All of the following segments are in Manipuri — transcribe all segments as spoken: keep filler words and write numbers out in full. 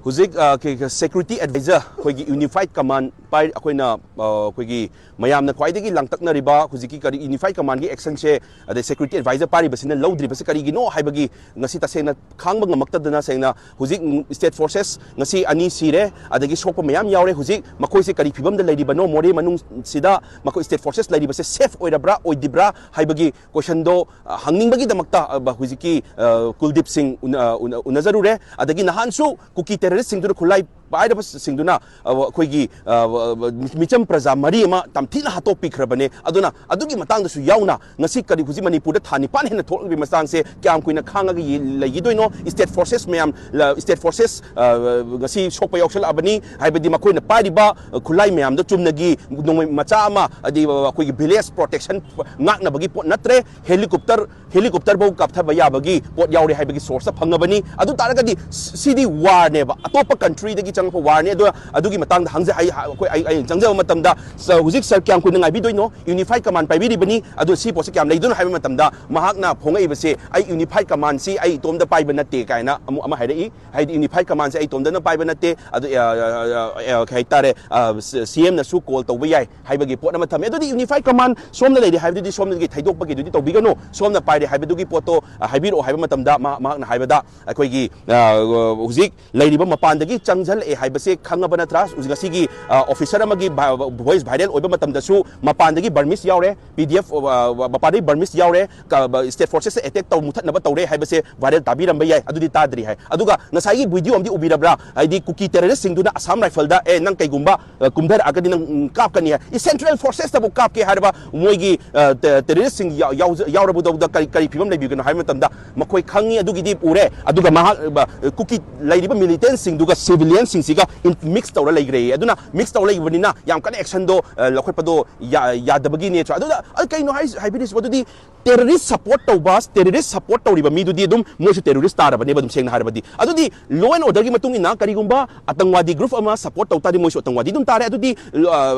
ꯍꯧꯖꯤꯛ ꯁꯦꯀ꯭ꯌꯨꯔꯤꯇꯤ ꯑꯦꯗꯚꯥꯏꯖꯔ ꯑꯩꯈꯣꯏꯒꯤ ꯌꯨꯅꯤꯐꯥꯏꯠ ꯀꯃꯥꯟ ꯄꯥꯏ ꯑꯩꯈꯣꯏꯅ ꯑꯩꯈꯣꯏꯒꯤ ꯃꯌꯥꯝꯅ ꯈ꯭ꯋꯥꯏꯗꯒꯤ ꯂꯥꯡꯇꯛꯅꯔꯤꯕ ꯍꯧꯖꯤꯛꯀꯤ ꯀꯔꯤ ꯌꯨꯅꯤꯐꯥꯏꯠ ꯀꯃꯥꯟꯒꯤ ꯑꯦꯛꯁꯟꯁꯦ, ꯑꯗꯩ ꯁꯦꯀ꯭ꯌꯨꯔꯤꯇꯤ ꯑꯦꯗꯚꯥꯏꯖꯔ ꯄꯥꯏꯔꯤꯕꯁꯤꯅ ꯂꯧꯗ꯭ꯔꯤꯕꯁꯤ ꯀꯔꯤꯒꯤꯅꯣ ꯍꯥꯏꯕꯒꯤ ꯉꯁꯤ ꯇꯁꯦꯡꯅ ꯈꯥꯡꯕ ꯉꯝꯃꯛꯇꯗꯅ ꯁꯦꯡꯅ ꯍꯧꯖꯤꯛ ꯁ꯭ꯇꯦꯠ ꯐꯣꯔꯁꯦꯁ ꯉꯁꯤ ꯑꯅꯤ ꯁꯤꯔꯦ, ꯑꯗꯒꯤ ꯁꯣꯛꯄ ꯃꯌꯥꯝ ꯌꯥꯎꯔꯦ꯫ ꯍꯧꯖꯤꯛ ꯃꯈꯣꯏꯁꯦ ꯀꯔꯤ ꯐꯤꯕꯝꯗ ꯂꯩꯔꯤꯕꯅꯣ ꯃꯣꯔꯦ ꯃꯅꯨꯡꯁꯤꯗ ꯃꯈꯣꯏ ꯁ꯭ꯇꯦꯠ ꯐꯣꯔꯁꯦꯁ ꯂꯩꯔꯤꯕꯁꯦ ꯁꯦꯐ ꯑꯣꯏꯔꯕ꯭ꯔꯥ ꯑꯣꯏꯗ꯭ꯔꯤꯕ꯭ꯔꯥ ꯍꯥꯏꯕꯒꯤ ꯀꯣꯏꯁꯟꯗꯣ ꯍꯪꯅꯤꯡꯕꯒꯤ ꯗꯃꯛꯇ ꯍꯧꯖꯤꯛꯀꯤ ꯀꯨꯜꯗꯤꯞ ꯁꯤꯡ ꯎꯅꯖꯔꯨꯔꯦ꯫ ꯑꯗꯒꯤ ꯅꯍꯥꯟꯁꯨ ꯀꯨꯀꯤ ꯇꯦꯔꯣꯔꯤꯁ ꯁꯤꯡꯗꯨꯅ ꯈꯨꯠꯂꯥꯏ ꯄꯥꯏꯔꯕꯁꯤꯡꯗꯨꯅ ꯑꯩꯈꯣꯏꯒꯤ ꯃꯤꯆꯝ ꯄ꯭ꯔꯖꯥ ꯃꯔꯤ ꯑꯃ ꯇꯝꯊꯤꯅ ꯍꯥꯠꯇꯣꯛꯄꯤꯈ꯭ꯔꯕꯅꯦ꯫ ꯑꯗꯨꯅ ꯑꯗꯨꯒꯤ ꯃꯇꯥꯡꯗꯁꯨ ꯌꯥꯎꯅ ꯉꯁꯤ ꯀꯔꯤ ꯍꯧꯖꯤꯛ ꯃꯅꯤꯄꯨꯔꯗ ꯊꯥ ꯅꯤꯄꯥꯟ ꯍꯦꯟꯅ ꯊꯣꯛꯂꯛꯂꯤꯕ ꯃꯇꯥꯡꯁꯦ ꯀꯌꯥꯝ ꯀꯨꯏꯅ ꯈꯥꯡꯉꯒ ꯂꯩꯈꯤꯗꯣꯏꯅꯣ? ꯁ꯭ꯇꯦꯠ ꯐꯣꯔꯁꯦꯁ ꯃꯌꯥꯝ, ꯁ꯭ꯇꯦꯠ ꯐꯣꯔꯁꯦꯁ ꯉꯁꯤ ꯁꯣꯛꯄ ꯌꯥꯎꯁꯜꯂꯛꯑꯕꯅꯤ꯫ ꯍꯥꯏꯕꯗꯤ ꯃꯈꯣꯏꯅ ꯄꯥꯏꯔꯤꯕ ꯈꯨꯠꯂꯥꯏ ꯃꯌꯥꯝꯗꯣ ꯆꯨꯝꯅꯒꯤ ꯅꯣꯡꯃꯩ ꯃꯆꯥ ꯑꯃ, ꯍꯥꯏꯗꯤ ꯑꯩꯈꯣꯏꯒꯤ ꯚꯤꯂꯦꯖ ꯄ꯭ꯔꯣꯇꯦꯛꯁꯟ ꯉꯥꯛꯅꯕꯒꯤ ꯄꯣꯠ ꯅꯠꯇ꯭ꯔꯦ꯫ ꯍꯦꯂꯤꯀꯣꯞꯇꯔ ꯍꯦꯂꯤꯀꯣꯞꯇꯔꯐꯧ ꯀꯥꯞꯊꯕ ꯌꯥꯕꯒꯤ ꯄꯣꯠ ꯌꯥꯎꯔꯦ ꯍꯥꯏꯕꯒꯤ ꯁꯣꯔꯁꯇ ꯐꯪꯉꯕꯅꯤ꯫ ꯑꯗꯨ ꯇꯥꯔꯒꯗꯤ ꯁꯤꯗꯤ ꯋꯥꯔꯅꯦꯕ, ꯑꯇꯣꯞꯄ ꯀꯟꯇ꯭ꯔꯤꯗꯒꯤ ꯆꯪꯉꯛꯄ ꯋꯥꯔꯅꯤ꯫ ꯑꯗꯣ ꯑꯗꯨꯒꯤ ꯃꯇꯥꯡꯗ ꯍꯪꯖ ꯑꯩ ꯑꯩꯈꯣꯏ ꯑꯩ ꯑꯩꯅ ꯆꯪꯖꯕ ꯃꯇꯝꯗ ꯍꯧꯖꯤꯛ ꯁꯥꯔ ꯀꯌꯥꯝ ꯀꯨꯏꯅ ꯉꯥꯏꯕꯤꯗꯣꯏꯅꯣ? ꯌꯨꯅꯤꯐꯥꯏꯠ ꯀꯃꯥꯟ ꯄꯥꯏꯕꯤꯔꯤꯕꯅꯤ, ꯑꯗꯣ ꯁꯤ ꯄꯣꯠꯁꯦ ꯀꯌꯥꯝ ꯂꯩꯗꯣꯏꯅꯣ ꯍꯥꯏꯕ ꯃꯇꯝꯗ ꯃꯍꯥꯛꯅ ꯐꯣꯡꯉꯛꯏꯕꯁꯦ, "ꯑꯩ ꯌꯨꯅꯤꯐꯥꯏꯠ ꯀꯃꯥꯟꯁꯤ ꯑꯩ ꯏꯇꯣꯝꯗ ꯄꯥꯏꯕ ꯅꯠꯇꯦ" ꯀꯥꯏꯅ ꯑꯃꯨꯛ ꯑꯃ ꯍꯥꯏꯔꯛꯏ꯫ ꯍꯥꯏꯗꯤ ꯌꯨꯅꯤꯐꯥꯏꯠ ꯀꯃꯥꯟꯁꯦ ꯑꯩ ꯏꯇꯣꯝꯗꯅ ꯄꯥꯏꯕ ꯅꯠꯇꯦ, ꯑꯗꯨ ꯀꯩ ꯍꯥꯏꯇꯥꯔꯦ, ꯁꯤ ꯑꯦꯝꯅꯁꯨ ꯀꯣꯜ ꯇꯧꯕ ꯌꯥꯏ ꯍꯥꯏꯕꯒꯤ ꯄꯣꯠ ꯑꯃ ꯊꯝꯃꯦ꯫ ꯑꯗꯨꯗꯤ ꯌꯨꯅꯤꯐꯥꯏꯠ ꯀꯃꯥꯟ ꯁꯣꯝꯅ ꯂꯩꯔꯦ ꯍꯥꯏꯕꯗꯨꯗꯤ ꯁꯣꯝꯗꯒꯤ ꯊꯩꯗꯣꯛꯄꯒꯤꯗꯨꯗꯤ ꯇꯧꯕꯤꯒꯅꯨ, ꯁꯣꯝꯅ ꯄꯥꯏꯔꯦ ꯍꯥꯏꯕꯗꯨꯒꯤ ꯄꯣꯠꯇꯣ ꯍꯥꯏꯕꯤꯔꯛꯑꯣ ꯍꯥꯏꯕ ꯃꯇꯝꯗ ꯃꯍꯥꯛꯅ ꯍꯥꯏꯕꯗ ꯑꯩꯈꯣꯏꯒꯤ ꯍꯧꯖꯤꯛ ꯂꯩꯔꯤꯕ ꯃꯄꯥꯟꯗꯒꯤ ꯆꯪꯁꯤꯜꯂꯛꯑꯦ ꯍꯥꯏꯕꯁꯦ ꯈꯪꯉꯕ ꯅꯠꯇ꯭ꯔꯥ? ꯉꯁꯤꯒꯤ ꯑꯣꯐꯤꯁꯔ ꯑꯃꯒꯤ ꯚꯣꯏꯁ ꯚꯥꯏꯔꯦꯜ ꯑꯣꯏꯕ ꯃꯇꯝꯗꯁꯨ ꯃꯄꯥꯟꯗꯒꯤ ꯕꯔꯃꯤꯁ ꯌꯥꯎꯔꯦ, ꯄꯤ ꯗꯤ ꯑꯦꯐ ꯃꯄꯥꯟꯗꯒꯤ ꯕꯔꯃꯤꯁ ꯌꯥꯎꯔꯦ, ꯁ꯭ꯇꯦꯠ ꯐꯣꯔꯁꯦꯁ ꯑꯦꯇꯦꯛ ꯇꯧ ꯃꯨꯊꯠꯅꯕ ꯇꯧꯔꯦ ꯍꯥꯏꯕꯁꯦ ꯚꯥꯏꯔꯦꯜ ꯇꯥꯕꯤꯔꯝꯕ ꯌꯥꯏ, ꯑꯗꯨꯗꯤ ꯇꯥꯗ꯭ꯔꯤ ꯍꯥꯏ꯫ ꯑꯗꯨꯒ ꯉꯁꯥꯏꯒꯤ ꯚꯤꯗꯤꯑꯣ ꯑꯃꯗꯤ ꯎꯕꯤꯔꯕ꯭ꯔꯥ? ꯍꯥꯏꯗꯤ ꯀꯨꯀꯤ ꯇꯦꯔꯣꯔꯤꯁꯁꯤꯡꯗꯨꯅ ꯑꯁꯥꯝ ꯔꯥꯏꯐꯜꯗ, "ꯑꯦ, ꯅꯪ ꯀꯩꯒꯨꯝꯕ ꯀꯨꯝꯊꯔꯛꯑꯒꯗꯤ ꯅꯪ ꯀꯥꯞꯀꯅꯤ" ꯍꯥꯏ꯫ ꯁꯦꯟꯇ꯭ꯔꯦꯜ ꯐꯣꯔꯁꯦꯁꯇꯕꯨ ꯀꯥꯞꯀꯦ ꯍꯥꯏꯔꯕ ꯃꯣꯏꯒꯤ ꯇꯦꯔꯣꯔꯤꯁꯇꯁꯤꯡ ꯌꯥꯎꯔꯕꯗꯧꯗ ꯀꯔꯤ ꯀꯔꯤ ꯐꯤꯕꯝ ꯂꯩꯕꯤꯒꯅꯣ ꯍꯥꯏꯕ ꯃꯇꯝꯗ ꯃꯈꯣꯏ ꯈꯪꯉꯤ, ꯑꯗꯨꯒꯤꯗꯤ ꯎꯔꯦ꯫ ꯑꯗꯨꯒ ꯃꯍꯥꯛ ꯀꯨꯀꯤ ꯂꯩꯔꯤꯕ ꯃꯤꯂꯤꯇꯦꯟꯁꯤꯡꯗꯨꯒ ꯁꯤꯚꯤꯂꯤꯌꯟꯁꯤꯡꯁꯤꯒ ꯃꯤꯛꯁ ꯇꯧꯔ ꯂꯩꯈ꯭ꯔꯦ꯫ ꯑꯗꯨꯅ ꯃꯤꯛꯁ ꯇꯧꯔ ꯂꯩꯕꯅꯤꯅ ꯌꯥꯝ ꯀꯟꯅ ꯑꯦꯛꯁꯟꯗꯣ ꯂꯧꯈꯠꯄꯗꯣ ꯌꯥꯗꯕꯒꯤ ꯅꯦꯆꯔ꯫ ꯑꯗꯨꯗ ꯀꯩꯅꯣ ꯍꯥꯏꯕꯤꯔꯤꯁꯤꯕꯣ? ꯑꯗꯨꯗꯤ ꯇꯦꯔꯣꯔꯤꯁ ꯁꯄꯣꯔꯠ ꯇꯧꯕ, ꯇꯦꯔꯣꯔꯤꯁ ꯁꯄꯣꯔꯠ ꯇꯧꯔꯤꯕ ꯃꯤꯗꯨꯗꯤ ꯑꯗꯨꯝ ꯃꯣꯏꯁꯨ ꯇꯦꯔꯣꯔꯤꯁ ꯇꯥꯔꯕꯅꯦꯕ, ꯑꯗꯨꯝ ꯁꯦꯡꯅ ꯍꯥꯏꯔꯕꯗꯤ꯫ ꯑꯗꯨꯗꯤ ꯂꯣ ꯑꯦꯟ ꯑꯣꯔꯗꯔꯒꯤ ꯃꯇꯨꯡ ꯏꯟꯅ ꯀꯔꯤꯒꯨꯝꯕ ꯑꯇꯪꯋꯥꯗꯤ ꯒ꯭ꯔꯨꯞ ꯑꯃ ꯁꯄꯣꯔꯠ ꯇꯧ ꯇꯥꯔꯗꯤ ꯃꯣꯏꯁꯨ ꯑꯇꯪꯋꯥꯗꯤ ꯑꯗꯨꯝ ꯇꯥꯔꯦ꯫ ꯑꯗꯨꯗꯤ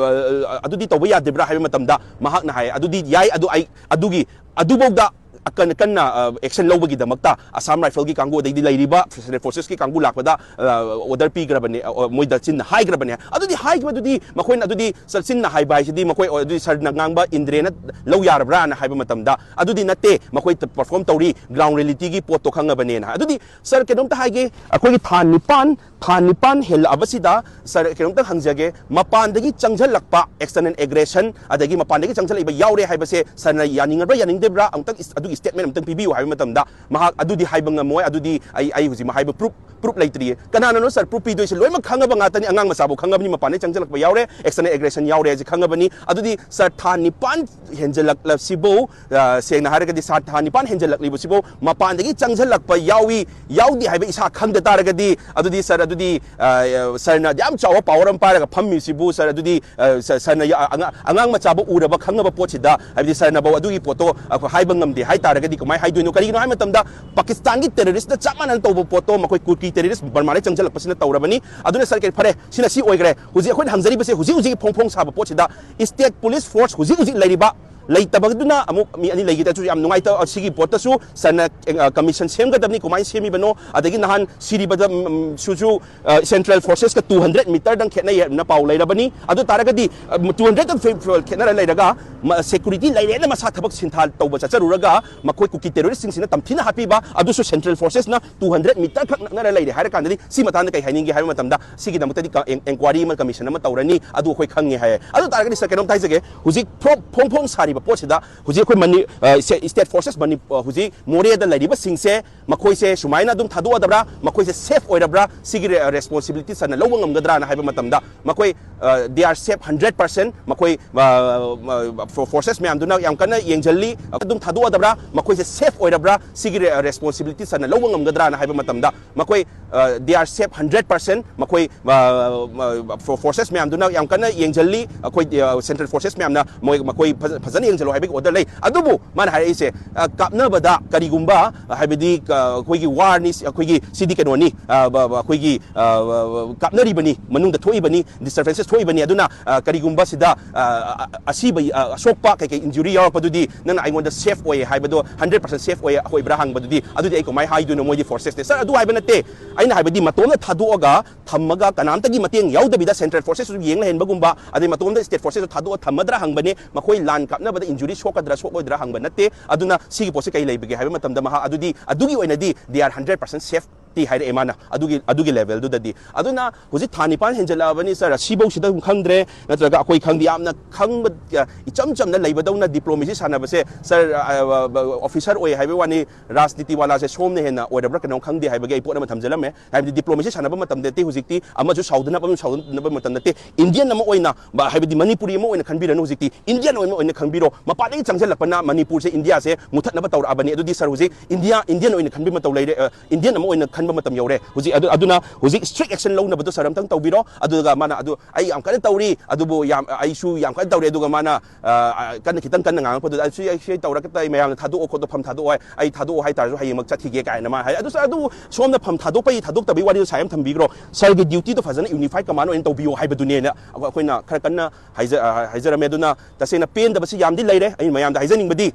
ꯑꯗꯨꯗꯤ ꯇꯧꯕ ꯌꯥꯗ꯭ꯔꯤꯕ꯭ꯔꯥ ꯍꯥꯏꯕ ꯃꯇꯝꯗ ꯃꯍꯥꯛꯅ ꯍꯥꯏ, "ꯑꯗꯨꯗꯤ ꯌꯥꯏ, ꯑꯗꯨ ꯑꯩ ꯑꯗꯨꯒꯤ ꯑꯗꯨꯐꯥꯎꯗ ꯑꯀꯟ ꯑꯀꯟꯅ ꯑꯦꯛꯁꯟ ꯂꯧꯕꯒꯤꯗꯃꯛꯇ ꯑꯁꯥꯝ ꯔꯥꯏꯐꯜꯒꯤ ꯀꯥꯡꯕꯨ, ꯑꯗꯩꯗꯤ ꯂꯩꯔꯤꯕ ꯁꯦꯟꯇ꯭ꯔꯦꯜ ꯐꯣꯔꯁꯦꯁꯀꯤ ꯀꯥꯡꯕꯨ ꯂꯥꯛꯄꯗ ꯑꯣꯔꯗꯔ ꯄꯤꯈ꯭ꯔꯕꯅꯦ, ꯑ, ꯃꯣꯏꯗ ꯆꯤꯟꯅ ꯍꯥꯏꯈ꯭ꯔꯕꯅꯦ꯫ ꯑꯗꯨꯗꯤ ꯍꯥꯏꯈꯤꯕꯗꯨꯗꯤ ꯃꯈꯣꯏꯅ ꯑꯗꯨꯗꯤ ꯆ-, ꯆꯤꯟꯅ ꯍꯥꯏꯕ ꯍꯥꯏꯁꯤꯗꯤ ꯃꯈꯣꯏ, ꯑꯗꯨꯗꯤ ꯁꯥꯔꯅ ꯉꯥꯡꯕ ꯏꯟꯗ꯭ꯔꯦꯅ ꯂꯧ ꯌꯥꯔꯕ꯭ꯔꯥꯅ ꯍꯥꯏꯕ ꯃꯇꯝꯗ ꯑꯗꯨꯗꯤ ꯅꯠꯇꯦ, ꯃꯈꯣꯏ ꯄꯔꯐꯣꯔꯝ ꯇꯧꯔꯤ, ꯒ꯭ꯔꯥꯎꯟ ꯔꯤꯌꯦꯂꯤꯇꯤꯒꯤ ꯄꯣꯠꯇꯣ ꯈꯪꯉꯕꯅꯦꯅ ꯍꯥꯏ꯫ ꯑꯗꯨꯗꯤ ꯁꯥꯔ, ꯀꯩꯅꯣꯝꯇ ꯍꯥꯏꯒꯦ, ꯑꯩꯈꯣꯏꯒꯤ ꯊꯥ ꯅꯤꯄꯥꯟ, ꯊꯥ ꯅꯤꯄꯥꯟ ꯍꯦꯜꯂꯛꯑꯕꯁꯤꯗ ꯁꯥꯔ, ꯀꯩꯅꯣꯝꯇ ꯍꯪꯖꯒꯦ, ꯃꯄꯥꯟꯗꯒꯤ ꯆꯪꯁꯤꯜꯂꯛꯄ ꯑꯦꯛꯁꯇꯔꯅꯦꯜ ꯑꯦꯒ꯭ꯔꯦꯁꯟ, ꯑꯗꯒꯤ ꯃꯄꯥꯟꯗꯒꯤ ꯆꯪꯁꯤꯜꯂꯛꯏꯕ ꯌꯥꯎꯔꯦ ꯍꯥꯏꯕꯁꯦ ꯁꯥꯔꯅ ꯌꯥꯅꯤꯡꯉꯕ꯭ꯔꯥ ꯌꯥꯅꯤꯡꯗꯕ꯭ꯔꯥ ꯑꯃꯨꯛꯇꯪ ꯏꯁ-, ꯑꯗꯨꯒꯤ ꯁ꯭ꯇꯦꯠꯃꯦꯟ ꯑꯃꯨꯛꯇꯪ ꯄꯤꯕꯤꯌꯨ ꯍꯥꯏꯕ ꯃꯇꯝꯗ, ꯃꯍꯥꯛ ꯑꯗꯨꯗꯤ ꯍꯥꯏꯕ ꯉꯝꯃꯣꯏ, ꯑꯗꯨꯗꯤ ꯑꯩ, ꯑꯩ ꯍꯧꯖꯤꯛ ꯍꯥꯏꯕ ꯄ꯭ꯔꯨꯞ, ꯄ꯭ꯔꯨꯞ ꯂꯩꯇ꯭ꯔꯤꯌꯦ꯫ ꯀꯅꯥꯅꯅꯣ ꯁꯥꯔ ꯄ꯭ꯔꯨꯞ ꯄꯤꯗꯣꯏꯁꯦ? ꯂꯣꯏꯅꯃꯛ ꯈꯪꯉꯕ ꯉꯥꯛꯇꯅꯤ, ꯑꯉꯥꯡ ꯃꯆꯥꯐꯥꯎ ꯈꯪꯉꯕꯅꯤ, ꯃꯄꯥꯟꯗꯒꯤ ꯆꯪꯁꯤꯜꯂꯛꯄ ꯌꯥꯎꯔꯦ, ꯑꯦꯛꯁꯇꯔꯅꯦꯜ ꯑꯦꯒ꯭ꯔꯦꯁꯟ ꯌꯥꯎꯔꯦ ꯍꯥꯏꯁꯦ ꯈꯪꯉꯕꯅꯤ꯫ ꯑꯗꯨꯗꯤ ꯁꯥꯔ, ꯊꯥ ꯅꯤꯄꯥꯟ ꯍꯦꯟꯖꯜꯂꯛꯂꯕꯁꯤꯕꯨ, ꯑ, ꯁꯦꯡꯅ ꯍꯥꯏꯔꯒꯗꯤ ꯁꯥꯔ, ꯊꯥ ꯅꯤꯄꯥꯟ ꯍꯦꯟꯖꯜꯂꯛꯂꯤꯕꯁꯤꯕꯨ ꯃꯄꯥꯟꯗꯒꯤ ꯆꯪꯁꯤꯜꯂꯛꯄ ꯌꯥꯎꯏ, ꯌꯥꯎꯗꯦ ꯍꯥꯏꯕ ꯏꯁꯥ ꯈꯪꯗ ꯇꯥꯔꯒꯗꯤ, ꯑꯗꯨꯗꯤ ꯁꯥꯔ, ꯑꯗꯨꯗꯤ, ꯑ, ꯁꯥꯔꯅ ꯌꯥꯝ ꯆꯥꯎꯕ ꯄꯥꯋꯔ ꯑꯃ ꯄꯥꯏꯔꯒ ꯐꯝꯃꯤꯁꯤꯕꯨ ꯁꯥꯔ, ꯑꯗꯨꯗꯤ, ꯑ, ꯁ-, ꯁꯥꯔꯅ ꯌꯥ-, ꯑꯉꯥ-, ꯑꯉꯥꯡ ꯃꯆꯥꯕꯨ ꯎꯔꯕ ꯈꯪꯉꯕ ꯄꯣꯠꯁꯤꯗ, ꯍꯥꯏꯕꯗꯤ ꯁꯥꯔꯅꯐꯧ ꯑꯗꯨꯒꯤ ꯄꯣꯠꯇꯣ ꯑꯩꯈꯣꯏ ꯍꯥꯏꯕ ꯉꯝꯗꯦ ꯍꯥꯏ ꯇꯥꯔꯒꯗꯤ ꯀꯃꯥꯏꯅ ꯍꯥꯏꯗꯣꯏꯅꯣ? ꯀꯔꯤꯒꯤꯅꯣ ꯍꯥꯏꯕ ꯃꯇꯝꯗ ꯄꯥꯀꯤꯁꯇꯥꯟꯒꯤ ꯇꯦꯔꯣꯔꯤꯁꯇ ꯆꯞ ꯃꯥꯟꯅꯅ ꯇꯧꯕ ꯄꯣꯠꯇꯣ ꯃꯈꯣꯏ ꯀꯨꯀꯤ ꯇꯦꯔꯣꯔꯤꯁ ꯕꯔꯃꯥꯗꯒꯤ ꯆꯪꯁꯤꯜꯂꯛꯄꯁꯤꯅ ꯇꯧꯔꯕꯅꯤ꯫ ꯑꯗꯨꯅ ꯁꯥꯔ, ꯀꯩ, ꯐꯔꯦ, ꯁꯤꯅ ꯁꯤ ꯑꯣꯏꯈ꯭ꯔꯦ꯫ ꯍꯧꯖꯤꯛ ꯑꯩꯈꯣꯏꯅ ꯍꯪꯖꯔꯤꯕꯁꯦ ꯍꯧꯖꯤꯛ ꯍꯧꯖꯤꯛꯀꯤ ꯐꯣꯡ ꯐꯣꯡ ꯁꯥꯕ ꯄꯣꯠꯁꯤꯗ ꯁ꯭ꯇꯦꯠ ꯄꯨꯂꯤꯁ ꯐꯣꯔꯁ ꯍꯧꯖꯤꯛ ꯍꯧꯖꯤꯛ ꯂꯩꯔꯤꯕ, ꯂꯩꯇꯕꯗꯨꯅ ꯑꯃꯨꯛ ꯃꯤ ꯑꯅꯤ ꯂꯩꯈꯤꯗ꯭ꯔꯁꯨ ꯌꯥꯝ ꯅꯨꯡꯉꯥꯏꯇꯕ꯫ ꯁꯤꯒꯤ ꯄꯣꯠꯇꯁꯨ ꯁꯥꯔꯅ, ꯑ, ꯀꯃꯤꯁꯟ ꯁꯦꯝꯒꯗꯕꯅꯤ, ꯀꯃꯥꯏꯅ ꯁꯦꯝꯃꯤꯕꯅꯣ, ꯑꯗꯒꯤ ꯅꯍꯥꯟ ꯁꯤꯔꯤꯕꯗ, ꯎꯝ, ꯁꯨꯁꯨ, ꯑ, ꯁꯦꯟꯇ꯭ꯔꯦꯜ ꯐꯣꯔꯁꯦꯁꯀ ꯇꯨ ꯍꯟꯗ꯭ꯔꯦꯠ ꯃꯤꯇꯔꯗꯪ ꯈꯦꯠꯅꯩ ꯍꯥꯏꯅ ꯄꯥꯎ ꯂꯩꯔꯕꯅꯤ꯫ ꯑꯗꯨ ꯇꯥꯔꯒꯗꯤ, ꯑ, ꯇꯨ ꯍꯟꯗ꯭ꯔꯦꯠꯇ ꯐꯤ-, ꯐꯤ-, ꯈꯦꯠꯅꯔ ꯂꯩꯔꯒ ꯃ-, ꯁꯦꯀꯨꯔꯤꯇꯤ ꯂꯩꯔꯦꯅ ꯃꯁꯥ ꯊꯕꯛ ꯁꯤꯟꯊꯥ ꯇꯧꯕ ꯆꯠꯆꯔꯨꯔꯒ ꯃꯈꯣꯏ ꯀꯨꯀꯤ ꯇꯦꯔꯣꯔꯤꯁꯁꯤꯡꯁꯤꯅ ꯇꯝꯊꯤꯅ ꯍꯥꯠꯄꯤꯕ, ꯑꯗꯨꯁꯨ ꯁꯦꯟꯇ꯭ꯔꯦꯜ ꯐꯣꯔꯁꯦꯁꯅ ꯇꯨ ꯍꯟꯗ꯭ꯔꯦꯠ ꯃꯤꯇꯔ ꯈꯛ ꯅꯛꯅꯔ ꯂꯩꯔꯦ ꯍꯥꯏꯔ ꯀꯥꯟꯗꯗꯤ ꯁꯤ ꯃꯇꯥꯡꯗ ꯀꯩ ꯍꯥꯏꯅꯤꯡꯒꯦ ꯍꯥꯏꯕ ꯃꯇꯝꯗ, ꯁꯤꯒꯤꯗꯃꯛꯇꯗꯤ ꯀ-, ꯑꯦꯟ-, ꯑꯦꯟꯀ꯭ꯋꯥꯔꯤ ꯑꯃ, ꯀꯃꯤꯁꯟ ꯑꯃ ꯇꯧꯔꯅꯤ, ꯑꯗꯨ ꯑꯩꯈꯣꯏ ꯈꯪꯉꯦ ꯍꯥꯏꯌꯦ꯫ ꯑꯗꯨ ꯇꯥꯔꯒꯗꯤ ꯁꯥꯔ, ꯀꯩꯅꯣꯝꯇ ꯍꯥꯏꯖꯒꯦ, ꯍꯧꯖꯤꯛ ꯐ꯭ꯔꯣ-, ꯐꯣꯡ ꯐꯣꯡ ꯁꯥꯔꯤꯕ ꯄꯣꯠꯁꯤꯗ ꯍꯧꯖꯤꯛ ꯑꯩꯈꯣꯏ ꯃꯅꯤ-, ꯑ, ꯁꯦ-, ꯁ꯭ꯇꯦꯠ ꯐꯣꯔꯁꯦꯁ ꯃꯅꯤ-, ꯑ, ꯍꯧꯖꯤꯛ ꯃꯣꯔꯦꯗ ꯂꯩꯔꯤꯕꯁꯤꯡꯁꯦ ꯃꯈꯣꯏꯁꯦ ꯁꯨꯃꯥꯏꯅ ꯑꯗꯨꯝ ꯊꯥꯗꯣꯛꯑꯗꯕ꯭ꯔꯥ, ꯃꯈꯣꯏꯁꯦ ꯁꯦꯐ ꯑꯣꯏꯔꯕ꯭ꯔꯥ, ꯁꯤꯒꯤ ꯔꯦ-, ꯔꯦꯁꯄꯣꯟꯁꯤꯕꯤꯂꯤꯇꯤ ꯁꯥꯔꯅ ꯂꯧꯕ ꯉꯝꯒꯗ꯭ꯔꯥꯅ ꯍꯥꯏꯕ ꯃꯇꯝꯗ, ꯃꯈꯣꯏ, ꯑ, they are safe hundred percent, ꯃꯈꯣꯏ, ꯑ, ꯑ, ꯐꯣ-, ꯐꯣꯔꯁꯦꯁ ꯃꯌꯥꯝꯗꯨꯅ ꯌꯥꯝ ꯀꯟꯅ ꯌꯦꯡꯁꯤꯜꯂꯤ꯫ ꯑꯗꯨꯝ ꯊꯥꯗꯣꯛꯑꯗꯕ꯭ꯔꯥ, ꯃꯈꯣꯏꯁꯦ ꯁꯦꯐ ꯑꯣꯏꯔꯕ꯭ꯔꯥ, ꯁꯤꯒꯤ ꯔꯦ-, ꯔꯦꯁꯄꯣꯟꯁꯤꯕꯤꯂꯤꯇꯤ ꯁꯥꯔꯅ ꯂꯧꯕ ꯉꯝꯒꯗ꯭ꯔꯥꯅ ꯍꯥꯏꯕ ꯃꯇꯝꯗ, ꯃꯈꯣꯏ, ꯑ, they are safe hundred percent, ꯃꯈꯣꯏ, ꯑ, ꯑ, ꯐꯣ-, ꯐꯣꯔꯁꯦꯁ ꯃꯌꯥꯝꯗꯨꯅ ꯌꯥꯝ ꯀꯟꯅ ꯌꯦꯡꯁꯤꯜꯂꯤ꯫ ꯑꯩꯈꯣꯏ, ꯑ, ꯁꯦꯟꯇ꯭ꯔꯦꯜ ꯐꯣꯔꯁꯦꯁ ꯃꯌꯥꯝꯅ ꯃꯣꯏ, ꯃꯈꯣꯏ ꯐꯖ-, ꯐꯖꯅ ꯌꯦꯡꯁꯤꯜꯂꯣ ꯍꯥꯏꯕꯒꯤ order ꯂꯩ꯫ ꯑꯗꯨꯕꯨ ꯃꯥꯅ ꯍꯥꯏꯔꯛꯏꯁꯦ, ꯑ, ꯀꯥꯞꯅꯕꯗ ꯀꯔꯤꯒꯨꯝꯕ, ꯑ, ꯍꯥꯏꯕꯗꯤ, ꯑ, ꯑꯩꯈꯣꯏꯒꯤ warꯅꯤ, ꯑꯩꯈꯣꯏꯒꯤ ꯁꯤꯗꯤ ꯀꯩꯅꯣꯅꯤ, ꯑ, ꯕ-, ꯕ-, ꯑꯩꯈꯣꯏꯒꯤ, ꯑ, ꯕ-, ꯕ-, ꯀꯥꯞꯅꯔꯤꯕꯅꯤ, ꯃꯅꯨꯡꯗ ꯊꯣꯛꯏꯕꯅꯤ, disturbances ꯊꯣꯛꯏꯕꯅꯤ꯫ ꯑꯗꯨꯅ, ꯑ, ꯀꯔꯤꯒꯨꯝꯕ ꯁꯤꯗ, ꯑ, ꯑ, ꯑꯁꯤꯕ, ꯑ, ꯑꯁꯣꯛꯄ ꯀꯩꯀꯩ injury ꯌꯥꯎꯔꯛꯄꯗꯨꯗꯤ ꯅꯪꯅ ꯑꯩꯉꯣꯟꯗ safe ꯑꯣꯏ ꯍꯥꯏꯕꯗꯣ, hundred percent safe ꯑꯣꯏ, ꯑꯣꯏꯕ꯭ꯔꯥ ꯍꯪꯕꯗꯨꯗꯤ, ꯑꯗꯨꯗꯤ ꯑꯩ ꯀꯃꯥꯏꯅ ꯍꯥꯏꯗꯣꯏꯅꯣ? ꯃꯣꯏꯗꯤ forcesꯅꯦ꯫ Sir, ꯑꯗꯨ ꯍꯥꯏꯕ ꯅꯠꯇꯦ꯫ ꯑꯩꯅ ꯍꯥꯏꯕꯗꯤ ꯃꯇꯣꯝꯗ ꯊꯥꯗꯣꯛꯑꯒ ꯊꯝꯃꯒ ꯀꯅꯥꯝꯇꯒꯤ ꯃꯇꯦꯡ ꯌꯥꯎꯗꯕꯤꯗ central forcesꯇꯨ ꯌꯦꯡ ꯂꯩꯍꯟꯕꯒꯨꯝꯕ, ꯑꯗꯩ ꯃꯇꯣꯝꯗ state forcesꯇꯨ ꯊꯥꯗꯣꯛꯑ ꯊꯝꯃꯗ꯭ꯔꯥ ꯍꯪꯕꯅꯦ꯫ ꯃꯈꯣꯏ ꯂꯥꯟ ꯀꯥꯞꯅꯕꯗ injury ꯁꯣꯛꯀꯗ꯭ꯔꯥ ꯁꯣꯛꯂꯣꯏꯗ꯭ꯔꯥ ꯍꯪꯕ ꯅꯠꯇꯦ꯫ ꯑꯗꯨꯅ ꯁꯤꯒꯤ ꯄꯣꯠꯁꯦ ꯀꯩ ꯂꯩꯕꯒꯦ ꯍꯥꯏꯕ ꯃꯇꯝꯗ ꯃꯍꯥꯛ ꯑꯗꯨꯗꯤ, ꯑꯗꯨꯒꯤ ꯑꯣꯏꯅꯗꯤ they are hundred percent safety ꯍꯥꯏꯔꯛꯑꯦ ꯃꯥꯅ ꯑꯗꯨꯒꯤ, ꯑꯗꯨꯒꯤ levelꯗꯨꯗꯗꯤ꯫ ꯑꯗꯨꯅ ꯍꯧꯖꯤꯛ ꯊꯥ ꯅꯤꯄꯥꯟ ꯍꯦꯟꯖꯜꯂꯛꯑꯕꯅꯤ, sir, ꯑꯁꯤꯐꯧꯁꯤꯗ ꯈꯪꯗ꯭ꯔꯦ, ꯅꯠꯇ꯭ꯔꯒ ꯑꯩꯈꯣꯏ ꯈꯪꯗꯦ, ꯌꯥꯝꯅ ꯈꯪꯕ, ꯑ, ꯏꯆꯝ ꯆꯝꯅ ꯂꯩꯕꯗꯧꯅ diplomacy ꯁꯥꯟꯅꯕꯁꯦ, sir, ꯑ, ꯑ, officer ꯑꯣꯏ ꯍꯥꯏꯕꯒꯤ ꯋꯥꯅꯤ, ꯔꯥꯖꯅꯤꯇꯤ ꯋꯥꯂꯥꯁꯦ ꯁꯣꯝꯅ ꯍꯦꯟꯅ ꯑꯣꯏꯔꯕ꯭ꯔꯥ ꯀꯩꯅꯣ ꯈꯪꯗꯦ ꯍꯥꯏꯕꯒꯤ ꯑꯩ ꯄꯣꯠ ꯑꯃ ꯊꯝꯖꯜꯂꯝꯃꯦ꯫ ꯍꯥꯏꯕꯗꯤ diplomacy ꯁꯥꯟꯅꯕ ꯃꯇꯝꯗ ꯅꯠꯇꯦ ꯍꯧꯖꯤꯛꯇꯤ, ꯑꯃꯁꯨ ꯁꯥꯎꯗꯅꯕ, ꯑꯃꯁꯨ ꯁꯥꯎꯗꯅꯕ ꯃꯇꯝ ꯅꯠꯇꯦ꯫ Indian ꯑꯃ ꯑꯣꯏꯅ, ꯕ-, ꯍꯥꯏꯕꯗꯤ ꯃꯅꯤꯄꯨꯔꯤ ꯑꯃ ꯑꯣꯏꯅ ꯈꯟꯕꯤꯔꯅꯨ ꯍꯧꯖꯤꯛꯇꯤ, Indian ꯑꯣꯏꯅ, ꯑꯣꯏꯅ ꯈꯟꯕꯤꯔꯣ꯫ ꯃꯄꯥꯟꯗꯒꯤ ꯆꯪꯁꯤꯜꯂꯛꯄꯅ ꯃꯅꯤꯄꯨꯔꯁꯦ, ꯏꯟꯗꯤꯌꯥꯁꯦ ꯃꯨꯊꯠꯅꯕ ꯇꯧꯔꯛꯑꯕꯅꯤ꯫ ꯑꯗꯨꯗꯤ sir ꯍꯧꯖꯤꯛ ꯏꯟꯗꯤꯌꯥ, Indian ꯑꯣꯏꯅ ꯈꯟꯕ ꯃꯇꯧ ꯂꯩꯔꯦ, ꯑ, Indian ꯑꯃ ꯑꯣꯏꯅ ꯈꯟꯕ ꯃꯇꯝ ꯌꯧꯔꯦ ꯍꯧꯖꯤꯛ꯫ ꯑꯗꯨ, ꯑꯗꯨꯅ ꯍꯧꯖꯤꯛ strict action ꯂꯧꯅꯕꯗꯣ sir ꯑꯝꯇꯪ ꯇꯧꯕꯤꯔꯣ꯫ ꯑꯗꯨꯒ ꯃꯥꯅ ꯑꯗꯨ ꯑꯩ ꯌꯥꯝ ꯀꯟꯅ ꯇꯧꯔꯤ, ꯑꯗꯨꯕꯨ ꯌꯥꯝ, ꯑꯩꯁꯨ ꯌꯥꯝ ꯀꯟꯅ ꯇꯧꯔꯤ, ꯑꯗꯨꯒ ꯃꯥꯅ, ꯑ, ꯑ, ꯀꯟꯅ, ꯈꯤꯇꯪ ꯀꯟꯅ ꯉꯥꯡꯉꯛꯄꯗꯨꯗ, "ꯑꯩ ꯁꯤ, ꯑꯩ ꯁꯤ ꯇꯧꯔꯒ ꯑꯩ ꯃꯌꯥꯝꯅ ꯊꯥꯗꯣꯛꯑꯣ ꯈꯣꯠꯇꯣ, ꯐꯝ ꯊꯥꯗꯣꯛꯑꯣ ꯍꯥꯏ, ꯑꯩ ꯊꯥꯗꯣꯛꯑꯣ ꯍꯥꯏꯇꯥꯔꯁꯨ ꯍꯌꯦꯡꯃꯛ ꯆꯠꯈꯤꯒꯦ" ꯀꯥꯏꯅ ꯃꯥꯅ ꯍꯥꯏ꯫ ꯑꯗꯨ sir, ꯑꯗꯨ ꯁꯣꯝꯅ ꯐꯝ ꯊꯥꯗꯣꯛꯄꯒꯤ ꯊꯥꯗꯣꯛꯇꯕꯒꯤ ꯋꯥꯔꯤꯗꯣ side ꯑꯃ ꯊꯝꯕꯤꯈ꯭ꯔꯣ꯫ Sirꯒꯤ dutyꯗꯣ ꯐꯖꯅ unified command ꯑꯣꯏꯅ ꯇꯧꯕꯤꯌꯣ ꯍꯥꯏꯕꯗꯨꯅꯦꯅ ꯑꯩꯈꯣꯏꯅ ꯈꯔ ꯀꯟꯅ ꯍꯥꯏꯖ-, ꯑ, ꯍꯥꯏꯖꯔꯝꯃꯦ꯫ ꯑꯗꯨꯅ ꯇꯁꯦꯡꯅ ꯄꯦꯟꯗꯕꯁꯤ ꯌꯥꯝꯗꯤ ꯂꯩꯔꯦ꯫ ꯑꯩꯅ ꯃꯌꯥꯝꯗ ꯍꯥꯏꯖꯅꯤꯡꯕꯗꯤ,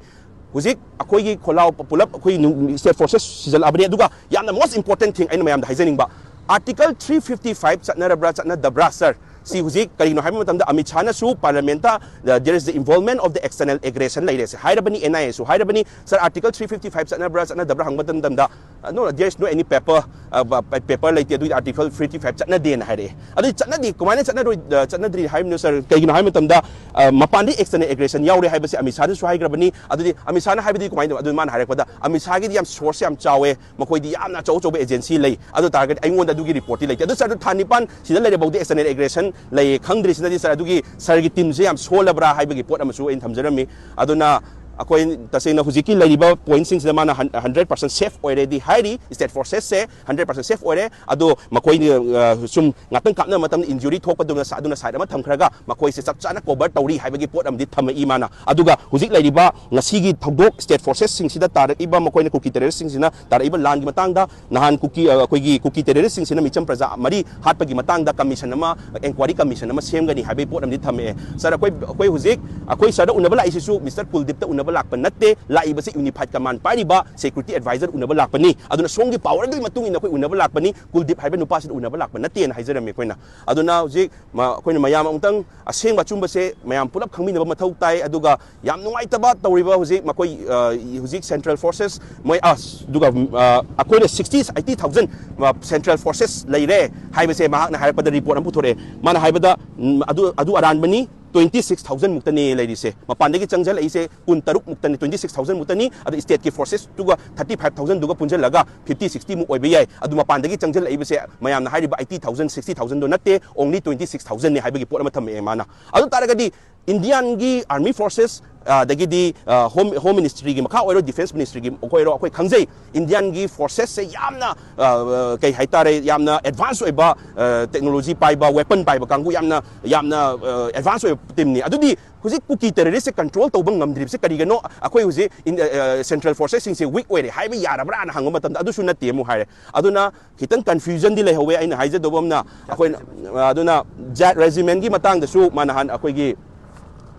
ꯍꯧꯖꯤꯛ ꯑꯩꯈꯣꯏꯒꯤ ꯈꯣꯜꯂꯥꯎ ꯄꯨꯂꯞ ꯑꯩꯈꯣꯏ ꯅꯨ-, state forces ꯁꯤꯖꯜꯂꯛꯑꯕꯅꯤ꯫ ꯑꯗꯨꯒ ꯌꯥꯝꯅ most important thing ꯑꯩꯅ ꯃꯌꯥꯝꯗ ꯍꯥꯏꯖꯅꯤꯡꯕ, Article three fifty five ꯆꯠꯅꯔꯕ꯭ꯔꯥ ꯆꯠꯅꯗꯕ꯭ꯔꯥ, sir? ꯁꯤ ꯍꯧꯖꯤꯛ ꯀꯔꯤꯅꯣ ꯍꯥꯏꯕ ꯃꯇꯝꯗ Amit ꯁꯥꯍꯅꯁꯨ parliamentꯇ, uh, there is the involvement of the external aggression ꯂꯩꯔꯦ ꯁꯤ ꯍꯥꯏꯔꯕꯅꯤ, NIAꯁꯨ ꯍꯥꯏꯔꯕꯅꯤ꯫ Sir, Article three fifty five ꯆꯠꯅꯕ꯭ꯔꯥ ꯆꯠꯅꯗꯕ꯭ꯔꯥ ꯍꯪꯕ ꯃꯇꯝꯗ, uh, no, there is no any paper, uh, ꯄ-, ꯄ-, paper ꯂꯩꯇꯦ, ꯑꯗꯨꯒꯤ Article three fifty five ꯆꯠꯅꯗꯦꯅ ꯍꯥꯏꯔꯛꯑꯦ꯫ ꯑꯗꯨꯗꯤ ꯆꯠꯅꯗꯤ, ꯀꯃꯥꯏꯅ ꯆꯠꯅꯔꯣꯏ-, ꯑ, ꯆꯠꯅꯗ꯭ꯔꯤ ꯍꯥꯏꯕꯅꯣ, sir? ꯀꯩꯒꯤꯅꯣ ꯍꯥꯏꯕ ꯃꯇꯝꯗ, ꯑ, ꯃꯄꯥꯟꯗꯒꯤ external aggression ꯌꯥꯎꯔꯦ ꯍꯥꯏꯕꯁꯦ ꯑꯃꯤꯠ ꯁꯥꯍꯅꯁꯨ ꯍꯥꯏꯈ꯭ꯔꯕꯅꯤ꯫ ꯑꯗꯨꯗꯤ ꯑꯃꯤꯠ ꯁꯥꯍꯅ ꯍꯥꯏꯕꯗꯤ ꯀꯃꯥꯏꯅ ꯇꯧꯕ? ꯑꯗꯨ ꯃꯥꯅ ꯍꯥꯏꯔꯛꯄꯗ, ꯑꯃꯤꯠ ꯁꯥꯍꯒꯤꯗꯤ ꯌꯥꯝ source ꯌꯥꯝ ꯆꯥꯎꯋꯦ, ꯃꯈꯣꯏꯗꯤ ꯌꯥꯝꯅ ꯑꯆꯧ ꯑꯆꯧꯕ agency ꯂꯩ꯫ ꯑꯗꯨ ꯇꯥꯔꯒꯗꯤ ꯑꯩꯉꯣꯟꯗ ꯑꯗꯨꯒꯤ reportꯇꯤ ꯂꯩꯇꯦ꯫ ꯑꯗꯨ, sir, ꯑꯗꯨ ꯊꯥ ꯅꯤꯄꯥꯟ ꯁꯤꯗ ꯂꯩꯔꯐꯥꯎꯗꯤ external aggression ꯂꯩꯌꯦ ꯈꯪꯗ꯭ꯔꯤꯁꯤꯅꯗꯤ, sir, ꯑꯗꯨꯒꯤ sirꯒꯤ teamꯁꯦ ꯌꯥꯝ ꯁꯣꯜꯂꯕ꯭ꯔꯥ ꯍꯥꯏꯕꯒꯤ ꯄꯣꯠ ꯑꯃꯁꯨ ꯑꯩꯅ ꯊꯝꯖꯔꯝꯃꯤ꯫ ꯑꯗꯨꯅ ꯑꯩꯈꯣꯏ ꯇꯁꯦꯡꯅ ꯍꯧꯖꯤꯛꯀꯤ ꯂꯩꯔꯤꯕ ꯄꯣꯏꯟꯠꯁꯤꯡꯁꯤꯗ ꯃꯥꯅ ꯍꯟꯗ꯭ꯔꯦꯠ ꯄꯥꯔꯁꯦꯟ ꯁꯦꯐ ꯑꯣꯏꯔꯦꯗꯤ ꯍꯥꯏꯔꯤ, ꯁ꯭ꯇꯦꯠ ꯐꯣꯔꯁꯦꯁꯁꯦ ꯍꯟꯗ꯭ꯔꯦꯠ ꯄꯥꯔꯁꯦꯟ ꯁꯦꯐ ꯑꯣꯏꯔꯦ꯫ ꯑꯗꯣ ꯃꯈꯣꯏꯅ, ꯑ, ꯁꯨꯝ ꯉꯥꯛꯇꯪ ꯀꯥꯞꯅꯕ ꯃꯇꯝꯗ ꯏꯟꯖꯨꯔꯤ ꯊꯣꯛꯄꯗꯨꯅ ꯁ-, ꯑꯗꯨꯅ ꯁꯥꯏꯠ ꯑꯃ ꯊꯝꯈ꯭ꯔꯒ ꯃꯈꯣꯏꯁꯦ ꯆꯞ ꯆꯥꯅ ꯀꯣꯚꯔ ꯇꯧꯔꯤ ꯍꯥꯏꯕꯒꯤ ꯄꯣꯠ ꯑꯃꯗꯤ ꯊꯝꯃꯛꯏ ꯃꯥꯅ꯫ ꯑꯗꯨꯒ ꯍꯧꯖꯤꯛ ꯂꯩꯔꯤꯕ ꯉꯁꯤꯒꯤ ꯊꯧꯗꯣꯛ, ꯁ꯭ꯇꯦꯠ ꯐꯣꯔꯁꯦꯁꯁꯤꯡꯁꯤꯗ ꯇꯥꯔꯛꯏꯕ, ꯃꯈꯣꯏꯅ ꯀꯨꯀꯤ ꯇꯦꯔꯣꯔꯤꯁꯁꯤꯡꯁꯤꯅ ꯇꯥꯔꯛꯏꯕ ꯂꯥꯟꯒꯤ ꯃꯇꯥꯡꯗ, ꯅꯍꯥꯟ ꯀꯨꯀꯤ, ꯑ, ꯑꯩꯈꯣꯏꯒꯤ ꯀꯨꯀꯤ ꯇꯦꯔꯣꯔꯤꯁꯁꯤꯡꯁꯤꯅ ꯃꯤꯆꯝ ꯄ꯭ꯔꯖꯥ ꯃꯔꯤ ꯍꯥꯠꯄꯒꯤ ꯃꯇꯥꯡꯗ ꯀꯃꯤꯁꯟ ꯑꯃ, ꯑꯦꯟꯀ꯭ꯋꯥꯔꯤ ꯀꯃꯤꯁꯟ ꯑꯃ ꯁꯦꯝꯒꯅꯤ ꯍꯥꯏꯕꯒꯤ ꯄꯣꯠ ꯑꯃꯗꯤ ꯊꯝꯃꯛꯑꯦ꯫ ꯁꯥꯔ, ꯑꯩꯈꯣꯏ, ꯑꯩꯈꯣꯏ ꯍꯧꯖꯤꯛ, ꯑꯩꯈꯣꯏ ꯁꯥꯔꯗ ꯎꯅꯕ ꯂꯥꯛꯏꯁꯤꯁꯨ ꯃꯤꯁꯇꯔ ꯀꯨꯜꯗꯤꯞꯇ ꯎꯅꯕ ꯂꯥꯛꯄ ꯅꯠꯇꯦ, ꯂꯥꯛꯏꯕꯁꯤ ꯌꯨꯅꯤꯐꯥꯏꯠ ꯀꯃꯥꯟ ꯄꯥꯏꯔꯤꯕ ꯁꯦꯀ꯭ꯌꯨꯔꯤꯇꯤ ꯑꯦꯗꯚꯥꯏꯖꯔ ꯎꯅꯕ ꯂꯥꯛꯄꯅꯤ, ꯑꯗꯨꯅ ꯁꯣꯝꯒꯤ ꯄꯥꯋꯔꯗꯨꯒꯤ ꯃꯇꯨꯡ ꯏꯟꯅ ꯑꯩꯈꯣꯏ ꯎꯅꯕ ꯂꯥꯛꯄꯅꯤ, ꯀꯨꯜꯗꯤꯞ ꯍꯥꯏꯕ ꯅꯨꯄꯥꯁꯤꯗ ꯎꯅꯕ ꯂꯥꯛꯄ ꯅꯠꯇꯦꯅ ꯍꯥꯏꯖꯔꯝꯃꯤ ꯑꯩꯈꯣꯏꯅ꯫ ꯑꯗꯨꯅ ꯍꯧꯖꯤꯛ ꯃ-, ꯑꯩꯈꯣꯏꯅ ꯃꯌꯥꯝ ꯑꯃꯨꯛꯇꯪ ꯑꯁꯦꯡꯕ ꯑꯆꯨꯝꯕꯁꯦ ꯃꯌꯥꯝ ꯄꯨꯂꯞ ꯈꯪꯃꯤꯟꯅꯕ ꯃꯊꯧ ꯇꯥꯏ꯫ ꯑꯗꯨꯒ ꯌꯥꯝ ꯅꯨꯡꯉꯥꯏꯇꯕ ꯇꯧꯔꯤꯕ ꯍꯧꯖꯤꯛ ꯃꯈꯣꯏ, ꯑ, ꯍꯧꯖꯤꯛ ꯁꯦꯟꯇ꯭ꯔꯦꯜ ꯐꯣꯔꯁꯦꯁ ꯃꯣꯏ, ꯑ, ꯑꯗꯨꯒ, ꯑ, ꯑꯩꯈꯣꯏꯅ ꯁꯤꯛꯁꯇꯤ, ꯑꯩꯠꯇꯤ ꯊꯥꯎꯖꯟ, ꯑ, ꯁꯦꯟꯇ꯭ꯔꯦꯜ ꯐꯣꯔꯁꯦꯁ ꯂꯩꯔꯦ ꯍꯥꯏꯕꯁꯦ ꯃꯍꯥꯛꯅ ꯍꯥꯏꯔꯛꯄꯗ ꯔꯤꯄꯣꯔꯠ ꯑꯃ ꯄꯨꯊꯣꯔꯛꯑꯦ꯫ ꯃꯥꯅ ꯍꯥꯏꯕꯗ, ꯎꯝ, ꯑꯗꯨ, ꯑꯗꯨ ꯑꯔꯥꯟꯕꯅꯤ, ꯇ꯭ꯋꯦꯟꯇꯤ ꯁꯤꯛꯁ ꯊꯥꯎꯖꯟ ꯃꯨꯛꯇꯅꯦ ꯂꯩꯔꯤꯁꯦ꯫ ꯃꯄꯥꯟꯗꯒꯤ ꯆꯪꯁꯤꯜꯂꯛꯏꯁꯦ ꯀꯨꯟ ꯇꯔꯨꯛ ꯃꯨꯛꯇꯅꯤ, ꯇ꯭ꯋꯦꯟꯇꯤ ꯁꯤꯛꯁ ꯊꯥꯎꯖꯟ ꯃꯨꯛꯇꯅꯤ꯫ ꯑꯗ ꯁ꯭ꯇꯦꯠꯀꯤ ꯐꯣꯔꯁꯦꯁꯇꯨꯒ ꯊꯥꯔꯇꯤ ꯐꯥꯏꯚ ꯊꯥꯎꯖꯟꯗꯨꯒ ꯄꯨꯟꯁꯤꯜꯂꯒ ꯐꯤꯐꯇꯤ ꯁꯤꯛꯁꯇꯤ ꯃꯨꯛ ꯑꯣꯏꯕ ꯌꯥꯏ꯫ ꯑꯗꯨ ꯃꯄꯥꯟꯗꯒꯤ ꯆꯪꯁꯤꯜꯂꯛꯏꯕꯁꯦ ꯃꯌꯥꯝꯅ ꯍꯥꯏꯔꯤꯕ ꯑꯩꯠꯇꯤ ꯊꯥꯎꯖꯟ, ꯁꯤꯛꯁꯇꯤ ꯊꯥꯎꯖꯟꯗꯣ ꯅꯠꯇꯦ, ꯑꯣꯡꯂꯤ ꯇ꯭ꯋꯦꯟꯇꯤ ꯁꯤꯛꯁ ꯊꯥꯎꯖꯟꯅꯤ ꯍꯥꯏꯕꯒꯤ ꯄꯣꯠ ꯑꯃ ꯊꯝꯃꯛꯑꯦ ꯃꯥꯅ꯫ ꯑꯗꯨ ꯇꯥꯔꯒꯗꯤ ꯏꯟꯗꯤꯌꯥꯟꯒꯤ ꯑꯥꯔꯃꯤ ꯐꯣꯔꯁꯦꯁ, ꯑꯗꯒꯤꯗꯤ, ꯑ, ꯍꯣꯝ, ꯍꯣꯝ ꯃꯤꯅꯤꯁꯇ꯭ꯔꯤꯒꯤ ꯃꯈꯥ ꯑꯣꯏꯔꯣ, ꯗꯤꯐꯦꯟꯁ ꯃꯤꯅꯤꯁꯇ꯭ꯔꯤꯒꯤ ꯑꯣꯏꯔꯣ, ꯑꯩꯈꯣꯏ ꯈꯪꯖꯩ ꯏꯟꯗꯤꯌꯥꯟꯒꯤ ꯐꯣꯔꯁꯦꯁꯁꯦ ꯌꯥꯝꯅ, ꯑ, ꯀꯩ ꯍꯥꯏꯇꯥꯔꯦ, ꯌꯥꯝꯅ ꯑꯦꯗꯚꯥꯟꯁ ꯑꯣꯏꯕ, ꯑ, ꯇꯦꯛꯅꯣꯂꯣꯖꯤ ꯄꯥꯏꯕ, ꯋꯦꯄꯟ ꯄꯥꯏꯕ ꯀꯥꯡꯕꯨ ꯌꯥꯝꯅ, ꯌꯥꯝꯅ, ꯑ, ꯑꯦꯗꯚꯥꯟꯁ ꯑꯣꯏꯕ ꯇꯤꯝꯅꯤ꯫ ꯑꯗꯨꯗꯤ ꯍꯧꯖꯤꯛ ꯀꯨꯀꯤ ꯇꯦꯔꯣꯔꯤꯁꯁꯦ ꯀꯟꯇ꯭ꯔꯣꯜ ꯇꯧꯕ ꯉꯝꯗ꯭ꯔꯤꯕꯁꯦ ꯀꯔꯤꯒꯤꯅꯣ? ꯑꯩꯈꯣꯏ ꯍꯧꯖꯤꯛ ꯏꯟ-, ꯑ, ꯑ, ꯁꯦꯟꯇ꯭ꯔꯦꯜ ꯐꯣꯔꯁꯦꯁꯁꯤꯡꯁꯦ ꯋꯤꯛ ꯑꯣꯏꯔꯦ ꯍꯥꯏꯕ ꯌꯥꯔꯕ꯭ꯔꯥꯅ ꯍꯪꯕ ꯃꯇꯝꯗ ꯑꯗꯨꯁꯨ ꯅꯠꯇꯦ ꯑꯃꯨꯛ ꯍꯥꯏꯔꯦ꯫ ꯑꯗꯨꯅ ꯈꯤꯇꯪ ꯀꯟꯐ꯭ꯌꯨꯖꯟꯗꯤ ꯂꯩꯍꯧꯋꯦ꯫ ꯑꯩꯅ ꯍꯥꯏꯖꯗꯧꯕ ꯑꯃꯅ, ꯑꯩꯈꯣꯏꯅ, ꯑꯗꯨꯅ ꯖꯥꯠ ꯔꯦꯖꯤꯃꯦꯟꯒꯤ ꯃꯇꯥꯡꯗꯁꯨ ꯃꯥ ꯅꯍꯥꯟ ꯑꯩꯈꯣꯏꯒꯤ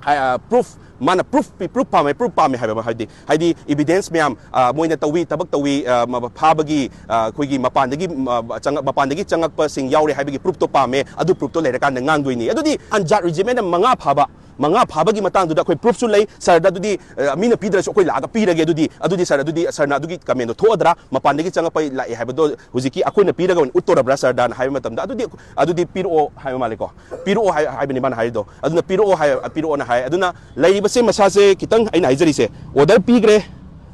ꯍꯥꯏ-, ꯑ, ꯄ꯭ꯔꯨꯐ, ꯃꯥꯅ ꯄ꯭ꯔꯨꯐ ꯄꯤ-, ꯄ꯭ꯔꯨꯐ ꯄꯥꯝꯃꯦ, ꯄ꯭ꯔꯨꯐ ꯄꯥꯝꯃꯦ ꯍꯥꯏꯕ, ꯍꯥꯏꯗꯤ, ꯍꯥꯏꯗꯤ ꯏꯕꯤꯗꯦꯟꯁ ꯃꯌꯥꯝ, ꯑ, ꯃꯣꯏꯅ ꯇꯧꯏ, ꯊꯕꯛ ꯇꯧꯏ, ꯑ, ꯃ-, ꯐꯥꯕꯒꯤ, ꯑ, ꯑꯩꯈꯣꯏꯒꯤ ꯃꯄꯥꯟꯗꯒꯤ, ꯃ-, ꯆꯪꯉꯛ-, ꯃꯄꯥꯟꯗꯒꯤ ꯆꯪꯉꯛꯄꯁꯤꯡ ꯌꯥꯎꯔꯦ ꯍꯥꯏꯕꯒꯤ ꯄ꯭ꯔꯨꯐꯇꯣ ꯄꯥꯝꯃꯦ꯫ ꯑꯗꯨ ꯄ꯭ꯔꯨꯐꯇꯣ ꯂꯩꯔꯀꯥꯟꯗ ꯉꯥꯡꯗꯣꯏꯅꯤ꯫ ꯑꯗꯨꯗꯤ ꯖꯥꯠ ꯔꯦꯖꯤꯃꯦꯟꯅ ꯃꯉꯥ ꯐꯥꯕ, ꯃꯉꯥ ꯐꯥꯕꯒꯤ ꯃꯇꯥꯡꯗꯨꯗ ꯑꯩꯈꯣꯏ ꯄ꯭ꯔꯨꯐꯁꯨ ꯂꯩ꯫ ꯁꯥꯔꯗ ꯑꯗꯨꯗꯤ, ꯑ, ꯃꯤꯅ ꯄꯤꯗ꯭ꯔꯁꯨ ꯑꯩꯈꯣꯏ ꯂꯥꯛꯑꯒ ꯄꯤꯔꯒꯦ꯫ ꯑꯗꯨꯗꯤ, ꯑꯗꯨꯗꯤ ꯁꯥꯔ, ꯑꯗꯨꯗꯤ ꯁꯥꯔꯅ ꯑꯗꯨꯒꯤ ꯀꯃꯦꯟꯗꯣ ꯊꯣꯛꯑꯗ꯭ꯔꯥ? ꯃꯄꯥꯟꯗꯒꯤ ꯆꯪꯉꯛꯄ ꯂꯥꯛꯑꯦ ꯍꯥꯏꯕꯗꯣ ꯍꯧꯖꯤꯛꯀꯤ ꯑꯩꯈꯣꯏꯅ ꯄꯤꯔꯒ ꯑꯣꯏꯅ ꯎꯠꯇꯣꯔꯕ꯭ꯔꯥ ꯁꯥꯔꯗꯅ ꯍꯥꯏꯕ ꯃꯇꯝꯗ, ꯑꯗꯨꯗꯤ, ꯑꯗꯨꯗꯤ ꯄꯤꯔꯛꯑꯣ ꯍꯥꯏꯕ ꯃꯥꯜꯂꯦꯀꯣ꯫ ꯄꯤꯔꯛꯑꯣ ꯍꯥꯏ-, ꯍꯥꯏꯕꯅꯤ ꯃꯥꯅ ꯍꯥꯏꯔꯤꯗꯣ꯫ ꯑꯗꯨꯅ ꯄꯤꯔꯛꯑꯣ ꯍꯥꯏ-, ꯄꯤꯔꯛꯑꯣꯅ ꯍꯥꯏ꯫ ꯑꯗꯨꯅ ꯂꯩꯔꯤꯕꯁꯦ ꯃꯁꯥꯁꯦ ꯈꯤꯇꯪ ꯑꯩꯅ ꯍꯥꯏꯖꯔꯤꯁꯦ, ꯑꯣꯔꯗꯔ ꯄꯤꯈ꯭ꯔꯦ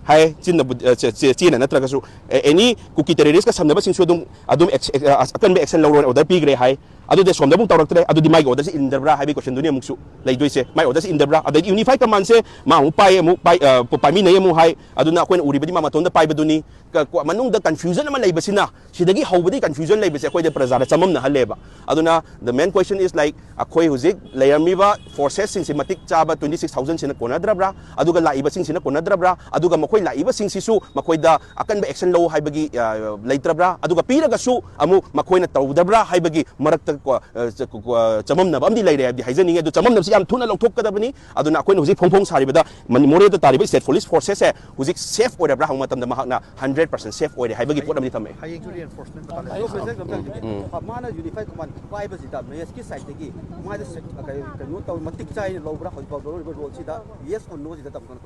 ꯍꯥꯏ, ꯆꯤꯟꯅꯕꯨ-, ꯑ, ꯆꯦ-, ꯆꯦ-, ꯆꯦꯅ ꯅꯠꯇ꯭ꯔꯒꯁꯨ, ꯑꯦ-, ꯑꯦꯅꯤ ꯀꯨꯀꯤ ꯇꯦꯔꯣꯔꯤꯁꯀ ꯁꯝꯅꯕꯁꯤꯡꯁꯨ ꯑꯗꯨꯝ, ꯑꯗꯨꯝ ꯑꯦꯛꯁ-, ꯑꯦꯛ-, ꯑ, ꯑꯀꯟꯕ ꯑꯦꯛꯁꯟ ꯂꯧꯔꯣꯅ ꯑꯣꯔꯗꯔ ꯄꯤꯈ꯭ꯔꯦ ꯍꯥꯏ꯫ ꯑꯗꯨꯗꯤ ꯁꯣꯝꯗ ꯑꯃꯨꯛ ꯇꯧꯔꯛꯇ꯭ꯔꯦ, ꯑꯗꯨꯗꯤ ꯃꯥꯒꯤ order ꯁꯦ ꯏꯟꯗꯕ꯭ꯔꯥ ꯍꯥꯏꯕꯒꯤ question ꯗꯨꯅꯤ ꯑꯃꯨꯛꯁꯨ ꯂꯩꯗꯣꯏꯁꯦ꯫ ꯃꯥꯒꯤ order ꯁꯦ ꯏꯟꯗꯕ꯭ꯔꯥ? ꯑꯗꯩꯗꯤ Unified Command ꯁꯦ ꯃꯥ ꯑꯃꯨꯛ ꯄꯥꯏ, ꯑꯃꯨꯛ ꯄꯥꯏ, ꯑ, ꯄꯥꯏꯃꯤꯟꯅꯩ ꯑꯃꯨꯛ ꯍꯥꯏ, ꯑꯗꯨꯅ ꯑꯩꯈꯣꯏꯅ ꯎꯔꯤꯕꯗꯤ ꯃꯥ ꯃꯇꯣꯝꯗ ꯄꯥꯏꯕꯗꯨꯅꯤ꯫ ꯀ-, ꯀꯣ-, ꯃꯅꯨꯡꯗ confusion ꯑꯃ ꯂꯩꯕꯁꯤꯅ, ꯁꯤꯗꯒꯤ ꯍꯧꯕꯗꯤ confusion ꯂꯩꯕꯁꯦ ꯑꯩꯈꯣꯏꯗ ꯄ꯭ꯔꯖꯥꯗ ꯆꯃꯝꯅꯍꯜꯂꯦꯕ꯫ ꯑꯗꯨꯅ the main question is like, ꯑꯩꯈꯣꯏ ꯍꯧꯖꯤꯛ ꯂꯩꯔꯝꯃꯤꯕ forces ꯁꯤꯡꯁꯦ ꯃꯇꯤꯛ ꯆꯥꯕ twenty six thousand ꯁꯤꯅ ꯀꯣꯟꯅꯗ꯭ꯔꯕ꯭ꯔꯥ? ꯑꯗꯨꯒ ꯂꯥꯛꯏꯕꯁꯤꯡꯁꯤꯅ ꯀꯣꯟꯅꯗ꯭ꯔꯕ꯭ꯔꯥ? ꯑꯗꯨꯒ ꯃꯈꯣꯏ ꯂꯥꯛꯏꯕꯁꯤꯡꯁꯤꯁꯨ ꯃꯈꯣꯏꯗ ꯑꯀꯟꯕ action ꯂꯧ ꯍꯥꯏꯕꯒꯤ, ꯑ, ꯂꯩꯇ꯭ꯔꯕ꯭ꯔꯥ? ꯑꯗꯨꯒ ꯄꯤꯔꯒꯁꯨ ꯑꯃꯨꯛ ꯃꯈꯣꯏꯅ ꯇꯧꯗꯕ꯭ꯔꯥ ꯍꯥꯏꯕꯒꯤ ꯃꯔꯛꯇ ꯀꯣ, ꯑ, ꯆ-, ꯀꯣ, ꯆꯃꯝꯅꯕ ꯑꯃꯗꯤ ꯂꯩꯔꯦ ꯍꯥꯏꯕꯗꯤ ꯍꯥꯏꯖꯅꯤꯡꯉꯤ꯫ ꯑꯗꯨ ꯆꯃꯝꯅꯕꯁꯤ ꯌꯥꯝ ꯊꯨꯅ ꯂꯧꯊꯣꯛꯀꯗꯕꯅꯤ꯫ ꯑꯗꯨꯅ ꯑꯩꯈꯣꯏꯅ ꯍꯧꯖꯤꯛ ꯐꯣꯡ ꯐꯣꯡ ꯁꯥꯔꯤꯕꯗ ꯃꯅꯤ-, ꯃꯣꯔꯦꯗ ꯇꯥꯔꯤꯕ state police forces ꯁꯦ ꯍꯧꯖꯤꯛ safe ꯑꯣꯏꯔꯕ꯭ꯔꯥ ꯍꯪꯕ ꯃꯇꯝꯗ ꯃꯍꯥꯛꯅ hundred percent safe ꯑꯣꯏꯔꯦ ꯍꯥꯏꯕꯒꯤ ꯄꯣꯠ ꯑꯃꯗꯤ ꯊꯝꯃꯛꯑꯦ꯫ ꯍꯌꯦꯡꯁꯨ reinforcement ꯑꯗꯣ ꯄꯥꯏꯔꯛꯀꯅꯤ꯫ ꯄ꯭ꯔꯣꯐꯦꯁꯔ ꯀꯝꯇ ꯍꯪꯖꯒꯦ꯫ ꯎꯝ꯫ ꯑ, ꯃꯥꯅ Unified Command ꯄꯥꯏꯕꯁꯤꯗ ꯃꯍꯦꯁꯀꯤ side ꯇꯒꯤ ꯃꯥꯗ ꯁꯦ-, ꯀꯩ-, ꯀꯩꯅꯣ ꯇꯧ, ꯃꯇꯤꯛ ꯆꯥꯏꯅ ꯂꯧꯕ꯭ꯔꯥ? ꯍꯧꯖꯤꯛꯐꯥꯎ ꯂꯧꯔꯤꯕ role ꯁꯤꯗ yes or no ꯁꯤꯗ ꯇꯝꯒꯅꯨ꯫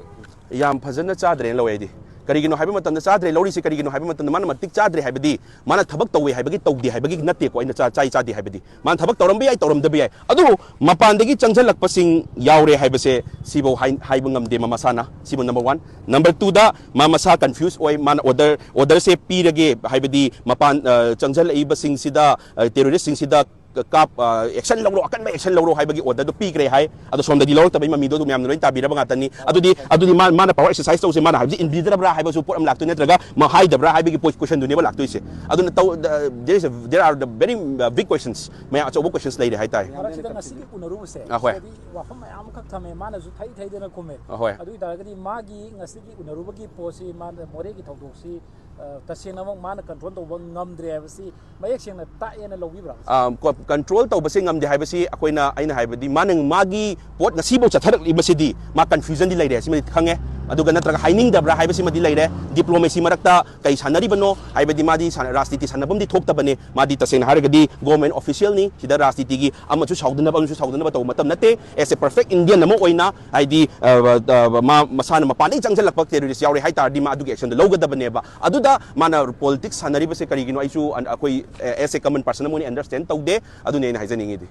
ꯌꯥꯝ ꯐꯖꯅ ꯆꯥꯗ꯭ꯔꯦꯅ ꯂꯧꯋꯦ ꯑꯩꯗꯤ꯫ ꯀꯔꯤꯒꯤꯅꯣ ꯍꯥꯏꯕ ꯃꯇꯝꯗ ꯆꯥꯗ꯭ꯔꯦ ꯂꯧꯔꯤꯁꯤ ꯀꯔꯤꯒꯤꯅꯣ ꯍꯥꯏꯕ ꯃꯇꯝꯗ ꯃꯥꯅ ꯃꯇꯤꯛ ꯆꯥꯗ꯭ꯔꯦ ꯍꯥꯏꯕꯗꯤ ꯃꯥꯅ ꯊꯕꯛ ꯇꯧꯋꯦ ꯍꯥꯏꯕꯒꯤ ꯇꯧꯗꯦ ꯍꯥꯏꯕꯒꯤ ꯅꯠꯇꯦꯀꯣ꯫ ꯑꯩꯅ ꯆꯥ-, ꯆꯥꯏ ꯆꯥꯗꯦ ꯍꯥꯏꯕꯗꯤ ꯃꯥꯅ ꯊꯕꯛ ꯇꯧꯔꯝꯕ ꯌꯥꯏ, ꯇꯧꯔꯝꯗꯕ ꯌꯥꯏ꯫ ꯑꯗꯨꯕꯨ ꯃꯄꯥꯟꯗꯒꯤ ꯆꯪꯁꯤꯜꯂꯛꯄꯁꯤꯡ ꯌꯥꯎꯔꯦ ꯍꯥꯏꯕꯁꯦ ꯁꯤꯐꯧ ꯍꯥꯏ-, ꯍꯥꯏꯕ ꯉꯝꯗꯦ ꯃꯥ ꯃꯁꯥꯅ꯫ ꯁꯤꯕꯨ number one꯫ Number two ꯗ ꯃꯥ ꯃꯁꯥ confuse ꯑꯣꯏ꯫ ꯃꯥꯅ order, order ꯁꯦ ꯄꯤꯔꯒꯦ ꯍꯥꯏꯕꯗꯤ ꯃꯄꯥꯟ, ꯑ, ꯆꯪꯁꯤꯜꯂꯛꯏꯕꯁꯤꯡꯁꯤꯗ, ꯑ, terrorist ꯁꯤꯡꯁꯤꯗ ꯀꯥꯞ-, ꯑ, action ꯂꯧꯔꯣ, ꯑꯀꯟꯕ action ꯂꯧꯔꯣ ꯍꯥꯏꯕꯒꯤ order ꯗꯨ ꯄꯤꯈ꯭ꯔꯦ ꯍꯥꯏ꯫ ꯑꯗꯣ ꯁꯣꯝꯗꯗꯤ ꯂꯧꯔꯛꯇꯕꯒꯤ ꯃꯃꯤꯗꯣ ꯑꯗꯨꯝ ꯃꯌꯥꯝꯅ ꯂꯣꯏ ꯇꯥꯕꯤꯔꯕ ꯉꯥꯛꯇꯅꯤ꯫ ꯑꯗꯨꯗꯤ, ꯑꯗꯨꯗꯤ ꯃꯥ-, ꯃꯥꯅ power exercise ꯇꯧꯁꯦ ꯃꯥꯅ ꯍꯥꯏꯕꯁꯤ ꯏꯟꯕꯤꯗ꯭ꯔꯕ꯭ꯔꯥ ꯍꯥꯏꯕꯁꯨ ꯄꯣꯠ ꯑꯃ ꯂꯥꯛꯇꯣꯏ ꯅꯠꯇ꯭ꯔꯒ ꯃꯥ ꯍꯥꯏꯗꯕ꯭ꯔꯥ ꯍꯥꯏꯕꯒꯤ ꯄꯣ-, question ꯗꯨꯅꯦꯕ ꯂꯥꯛꯇꯣꯏꯁꯦ꯫ ꯑꯗꯨꯅ ꯇꯧ-, the-, there is a, there are the very, uh, big questions, ꯃꯌꯥꯝ ꯑꯆꯧꯕ questions ꯂꯩꯔꯦ ꯍꯥꯏꯇꯥꯔꯦ꯫ ꯃꯔꯛꯁꯤꯗ ꯉꯁꯤꯒꯤ ꯎꯅꯔꯨꯕꯁꯦ, ꯑ, ꯍꯣꯏ꯫ ꯁꯤꯗꯗꯤ ꯋꯥꯐꯝ ꯃꯌꯥꯝ ꯑꯃꯈꯛ ꯊꯝꯃꯦ, ꯃꯥꯅꯁꯨ ꯊꯩ ꯊꯩꯗꯅ ꯈꯨꯝꯃꯦ꯫ ꯑ, ꯍꯣꯏ꯫ ꯑꯗꯨ ꯑꯣꯏ ꯇꯥꯔꯒꯗꯤ ꯃꯥꯒꯤ ꯉꯁꯤꯒꯤ ꯎꯅꯔꯨꯕꯒꯤ ꯄꯣꯠꯁꯤ, ꯃꯥꯅ ꯃꯣꯔꯦꯒꯤ ꯊꯧꯗꯣꯛꯁꯤ, ꯑ, ꯇꯁꯦꯡꯅꯃꯛ ꯃꯥꯅ control ꯇꯧꯕ ꯉꯝꯗ꯭ꯔꯦ ꯍꯥꯏꯕꯁꯤ ꯃꯌꯦꯛ ꯁꯦꯡꯅ ꯇꯥꯛꯑꯦꯅ ꯂꯧꯕꯤꯕ꯭ꯔꯥ? ꯑ, ꯀꯣ-, control ꯇꯧꯕꯁꯦ ꯉꯝꯗꯦ ꯍꯥꯏꯕꯁꯤ ꯑꯩꯈꯣꯏꯅ, ꯑꯩꯅ ꯍꯥꯏꯕꯗꯤ ꯃꯥꯅ ꯃꯥꯒꯤ ꯄꯣꯠ ꯉꯁꯤꯐꯥꯎ ꯆꯠꯊꯔꯛꯂꯤꯕꯁꯤꯗꯤ ꯃꯥ confusion ꯗꯤ ꯂꯩꯔꯦ, ꯁꯤꯃꯗꯤ ꯈꯪꯉꯦ꯫ ꯑꯗꯨꯒ ꯅꯠꯇ꯭ꯔꯒ ꯍꯥꯏꯅꯤꯡꯗꯕ꯭ꯔꯥ ꯍꯥꯏꯕꯁꯤꯃꯗꯤ ꯂꯩꯔꯦ꯫ Diplomacy ꯃꯔꯛꯇ ꯀꯩ ꯁꯥꯟꯅꯔꯤꯕꯅꯣ ꯍꯥꯏꯕꯗꯤ ꯃꯥꯗꯤ ꯁꯥꯟꯅ-, ꯔꯥꯖꯅꯤꯇꯤ ꯁꯥꯟꯅꯐꯝꯗꯤ ꯊꯣꯛꯇꯕꯅꯦ꯫ ꯃꯥꯗꯤ ꯇꯁꯦꯡꯅ ꯍꯥꯏꯔꯒꯗꯤ government official ꯅꯤ꯫ ꯁꯤꯗ ꯔꯥꯖꯅꯤꯇꯤꯒꯤ ꯑꯃꯁꯨ ꯁꯥꯎꯗꯅꯕ, ꯑꯃꯁꯨ ꯁꯥꯎꯗꯅꯕ ꯇꯧꯕ ꯃꯇꯝ ꯅꯠꯇꯦ꯫ As a perfect Indian ꯑꯃ ꯑꯣꯏꯅ ꯍꯥꯏꯗꯤ, ꯑ, ꯑ, ꯃꯥ ꯃꯁꯥꯅ ꯃꯄꯥꯟꯗꯒꯤ ꯆꯪꯁꯤꯜꯂꯛꯄ terrorist ꯌꯥꯎꯔꯦ ꯍꯥꯏ ꯇꯥꯔꯗꯤ ꯃꯥ ꯑꯗꯨꯒꯤ action ꯗꯨ ꯂꯧꯒꯗꯕꯅꯦꯕ꯫ ꯑꯗꯨꯗ ꯃꯥꯅ politics ꯁꯥꯟꯅꯔꯤꯕꯁꯦ ꯀꯔꯤꯒꯤꯅꯣ ꯑꯩꯁꯨ ꯑꯟ-, ꯑꯩꯈꯣꯏ, ꯑ, as a common person ꯑꯃ ꯑꯣꯏꯅ understand ꯇꯧꯗꯦ꯫ ꯑꯗꯨꯅꯤ ꯑꯩꯅ ꯍꯥꯏꯖꯅꯤꯡꯉꯤꯗꯤ꯫